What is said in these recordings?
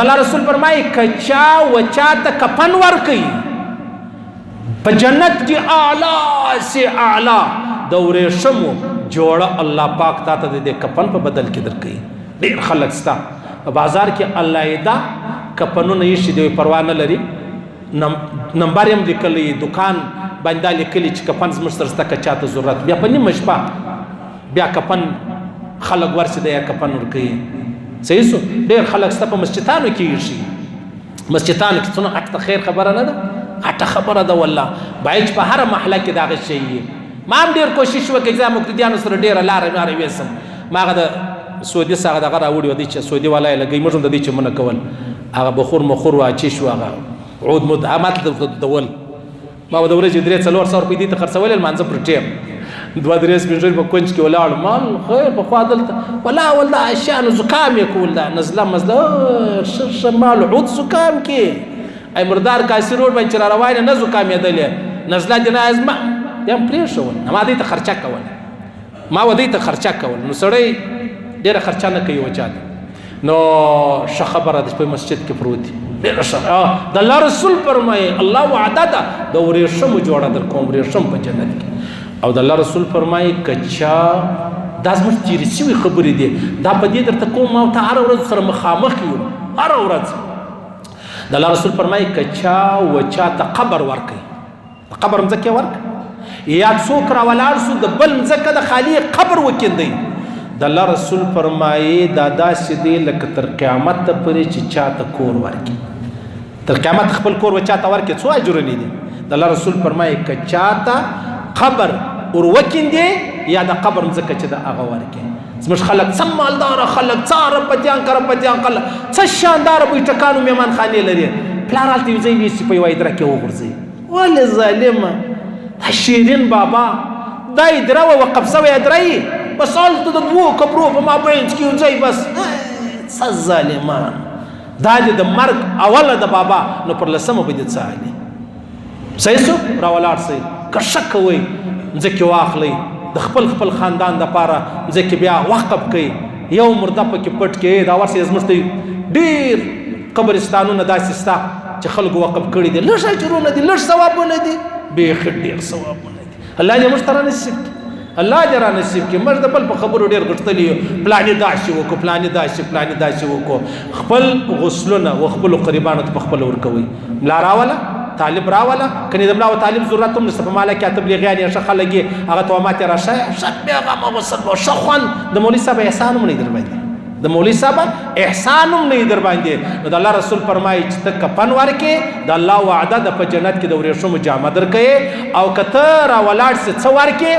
الله رسول فرمایي که چا و چا ته کفن ورکوي په جنت کې اعلی سي اعلی د ورېښمو جوړه الله پاک تا ته د کفن په بدل کې درکوي. ډېر خلک سته په بازار کې الله یې دا کفنونه ایښي دی، پروا نه لري، نمبر یې هم لیکلی، دکان باندې دا لیکلي چې کفن زموږ سره شته که چا ته ضرورت. بیا په نیمه شپه بیا کفن خلک ورسي دی کفن ورکوي. صحیح سو. ډېر خلک سته په مسجدانو کې ایښي، مسجدانو کې څونه غټه خیر خبره نه ده، غټه خبره ده والله. باید چې په هره محله کې دغه شی وي. ما هم ډېر کوشش وکړ چې مقتدیانو سره ډېره لاره ماره ویسم. ما هغه د سعودي څخه دغه راوړي وه، دی چې سعودي والا یې لګوي، موږ هم د دې چې مونږ کول هغه بخور مخور وه چې شو هغه عود مود هغه ماته دول. ما به د ورځې 300-400 روپۍ دې ته خرڅولې، لمانځه پر ټیم 2-3 سپین ږیري په کونج کې ولاړ. مال خیر پخوا دلته ولا ول دا اشیانو زکام یې کول، دا نزله مزله ښه ښه مال عود زکام کې ای مردار کاسي روډ باندې چې را روان نه زکامېدلې نزله دې نه ازما بیا هم پرېښول. ما دې ته خرچه کوله، ما و دې ته خرچه کول. نو سړی ډېره خرچه نه کوي و چا ته. نو ښه خبره ده چې په مسجد کې پروت دی، ډېره ښه. د الله رسول فرمایي الله وعده ده د ورېښمو جوړه در کوم، ورېښم په جنت کې. او د الله رسول فرمایي که چا دا زموږ تېرې شوې خبرې دي، دا په دې درته کوم، ما ته هره ورځ سره مخامخ یو، هره ورځ. د الله رسول فرمایي که چا و چا ته قبر ورکوي، قبر مځکه ورک یا څوک را ولاړ سو د بل مځکه د خالی قبر وکیندی، د الله رسول فرمایي دا داسې دی لکه تر قیامت پورې چې چاته کور ورکي، تر قیامت خپل کور و چاته ورکي، څو اجرونه دي. د الله رسول فرمایي که چاته قبر ور وکیندی یا د قبر مځکه چې د هغه ورکي. زموږ خلک څه مالداره خلک، څه اربپتیان کربپتیان خلک، څه شانداره بیټکانو میمانخانې لري، پلار هلته یو ځای ویسي په یوه ادره کې وغورځوي. ولې ظالمه دا شیرین بابا دا ادره وه وقف سوې ادره یې، بس هلته د دوو کبرو په مابینځ کې یو ځای، بس څه ظالمان. دا دې د مرګ اوله د بابا، نو پر لسمه به دې څه علي صحیح سو را ولاړ سئ. که ښه کوئ مځکې واخلئ د خپل خپل خاندان دپاره، مځکې بیا وقف کړئ، یو مرده پکې پټ کړئ. دا ورسئ زموږ ته ډېر قبرستانونه داسې شته چې خلکو وقف کړي دي، لږ اجرونه دي، لږ ثوابونه دي، بیخي ډېر ثوابونه دي. الله دې موږ ته را نصیب کړي، الله دې را نصیب کړي. موږ د بل په خبرو ډېر غښتلي یو، پلاني داسې وکړو، پلاني داسې، پلاني داسې وکړو. خپل غسلونه و خپلو قریبانو ته په خپله ورکوئ. ملا راوله، طالب راوله، کنې د ملا و طالب ضرورت هم نشته. په ماله کې تبلیغیان یې ښه خلک یې، هغه ته ماته راښیه، ښه بېغمه غسل و ښه خوند. د مولوي صاحب احسان هم نه در باندې، د مولوي صاحب احسان هم نه در باندې. نو د الله رسول فرمایي چې ته کفن ورکې، د الله وعده ده په جنت کې د ورېښمو جامه درکوې، او که ته را ولاړ سې څه ورکې؟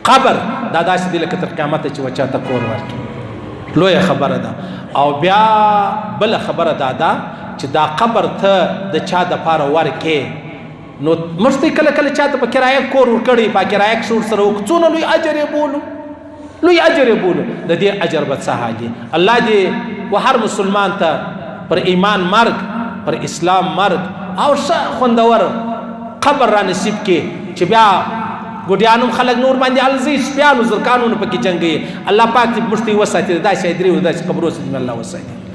قبر. دا داسې دی لکه تر قیامته چې و چا ته کور ورکې. لویه خبره ده. او بیا بله خبره دا ده چې دا قبر ته د چا دپاره ورکې، نو موږ ته کله کله چا ته په کرایه کور ورکړی، په کرایه کښې ورسره وکړو، څونه لوی اجر یې بولو، لوی اجر یې بولو. د دې اجر به څه حال دی؟ الله دې و هر مسلمان ته پر ایمان مرګ، پر اسلام مرګ او ښه خوندور قبر را نصیب کړي چې بیا ګوډیان هم خلک نور باندې الځي، سپیانو زرکانو نه پکې جنګوي. الله پاک دې موږ ته یې وساتي، داسې ادرې او داسې قبرو څخه دې الله وساتي.